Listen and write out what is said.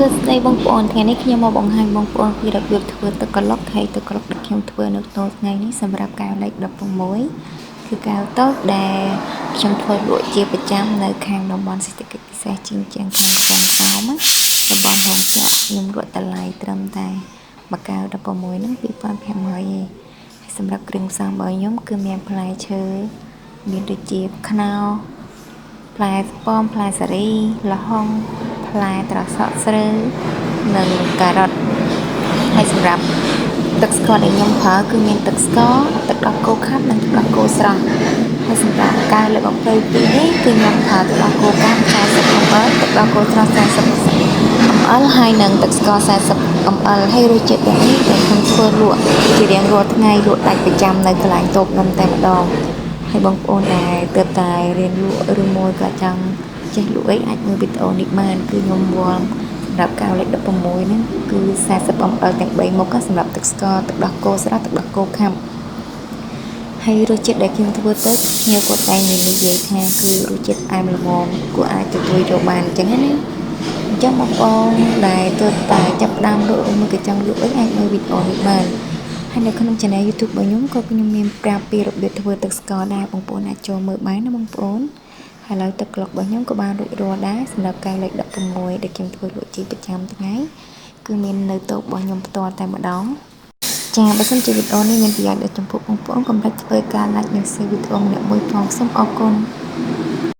សួស្តីបងប្អូនថ្ងៃនេះខ្ញុំមកបង្ហាញបងប្អូនពីរបៀបធ្វើទឹកក្រឡុកហើយទឹកក្រឡុកដែលខ្ញុំធ្វើនៅក្នុងថ្ងៃនេះសម្រាប់កែវលេខ16គឺកែវតូចដែលខ្ញុំធ្វើលក់ជាប្រចាំនៅខាងតំបន់សេដ្ឋកិច្ចពិសេសជីងជាងខាងកំពង់សោមតំបន់រោងចក្រខ្ញុំលក់តម្លៃត្រឹមតែមួយកែវ16ហ្នឹង2500ឯងហើយសម្រាប់គ្រឿងផ្សំរបស់ខ្ញុំគឺមានផ្លែឈើមានដូចជាខ្នុរផ្លែប៉ោមផ្លែសារីល្ហុងផ្លែត្រសក់ស្រូវនិងការ៉ុតហើយសម្រាប់ទឹកស្ករដែលខ្ញុំប្រើគឺមានទឹកស្ករទឹកដោះគោខាប់និងទឹកដោះគោស្រស់ហើយសម្រាប់កែវលេខ22នេះគឺខ្ញុំប្រើទឹកដោះគោកាប់40 ml ទឹកដោះគោស្រស់40 ml ហើយនិងទឹកស្ករ40 ml ហើយរសជាតិបែបនេះដែលខ្ញុំធ្វើលក់ជារៀងរាល់ថ្ងៃលក់ដាច់ប្រចាំនៅកន្លែងតូបនំតែម្ដងហើយបងប្អូនដែលទើបតែរៀនលក់ឬមួយក៏ចង់ចេះលក់អីអាចមើលវីដេអូនេះបានគឺខ្ញុំវាល់សម្រាប់កែវលេខ16ហ្នឹងគឺ40 ml ទាំង3មុខសម្រាប់ទឹកស្ករទឹកដោះគោស្រស់ទឹកដោះគោខាប់ហើយរសជាតិដែលខ្ញុំធ្វើទៅភ្ញៀវគាត់តែងនិយាយថាគឺរសជាតិផ្អែមល្មមគួរអាចទទួលយកបានអញ្ចឹងណាអញ្ចឹងបងប្អូនដែលទើបតែចាប់ផ្ដើមលក់ឬមួយក៏ចង់លក់អីអាចមើលវីដេអូនេះបានហើយនៅក្នុង Channel YouTube របស់ខ្ញុំក៏ខ្ញុំមានប្រាប់ពីរបៀបធ្វើទឹកស្ករដែរបងប្អូនអាចចូលមើលបានណាបងប្អូនហើយឡើយទឹកក្លុករបស់ខ្ញុំក៏បានរួចរាល់ដែរសម្រាប់កែវលេខ16ដែលខ្ញុំធ្វើលក់ជាប្រចាំថ្ងៃគឺមាននៅតូបរបស់ខ្ញុំផ្ទាល់តែម្ដងចាបើសិនជាវីដេអូនេះមានប្រយោជន៍ដល់ចំពោះបងប្អូនកុំភ្លេចធ្វើការ like និង share វីដេអូម្នាក់មួយផងសូមអរគុណ។